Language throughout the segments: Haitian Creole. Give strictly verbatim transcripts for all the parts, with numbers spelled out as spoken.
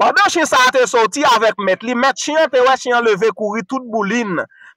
Pandan chen sa a te sòti avèk mèt li, mèt chen an te wè chen an leve kouri tout boulin,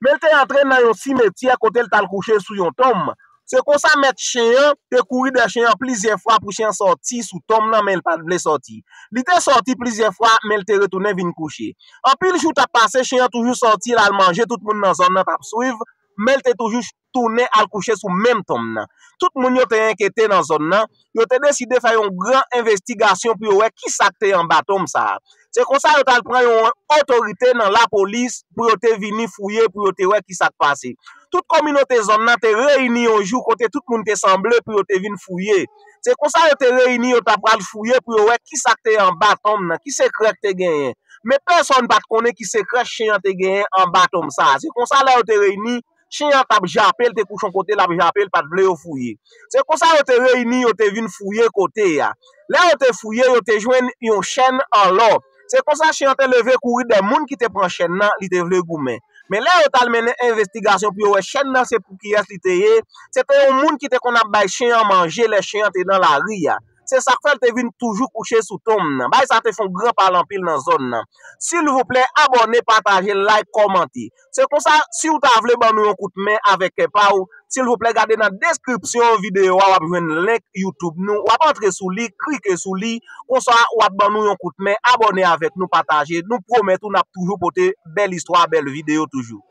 men l te antre nan yon simetyè kote l t al kouche sou yon tonm. Se konsa mèt chen an te kouri dèyè chen an plizyè fwa pou chen an sòti sou tonm nan, men l pa t vle sòti. Li te sòti plizyè fwa, men l te retounen vin kouche. Anpil jou t ap pase, chen an toujou sòti, l al manje tout moun nan zòn nan t ap swiv, men l te toujou tounen al kouche sou menm tonm nan. Tout moun yo te enkyete nan zòn nan, yo te deside fè yon gran envestigasyon pou yo wè ki sa k te anba tonm sa a. Se konsa yo t al pran yon otorite nan lapolis pou yo te vini fouye, pou yo te wè ki sa k pase. Tout kominote zòn nan te reyini yon jou kote tout moun te sanble pou yo te vin fouye. Se konsa yo te reyini, yo t ap pral fouye pou yo wè ki sa k te anba tonm nan, ki sekrè k te genyen. Men pèsonn pa t konnen ki sekrè chen an te genyen anba tonm sa a. Se konsa lè yo te reyini, chen an t ap jape, l te kouche yon kote, l ap jape, l pa t vle yo fouye. Se konsa yo te reyini, yo te vin fouye kote a. Lè yo te fouye, yo te jwenn yon chèn an lò. Se konsa chen an te leve kouri dèyè moun ki te pran chèn nan, li te vle goumen. Men lè yo t al mennen envestigasyon pou yo wè chèn nan se pou kiyès li te ye, se te yon moun ki te konn ap bay chen an manje lè chen an te nan lari a. Se sa k fè l te vin toujou kouche sou tonm nan. Bagay sa te fè yon gran pale anpil nan zòn nan. Silvouplè, abòne, pataje, like, kòmante. Se konsa, si w ta vle ban nou yon kout men avèk kè pa w, silvouplè, gade nan deskripsyon videyo a, w ap jwenn link YouTube nou. W ap antre sou li, klike sou li, konsa w ap ban nou yon kout men, abòne avèk nou, pataje. Nou pwomèt ou n ap toujou pote bèl istwa, bèl videyo toujou.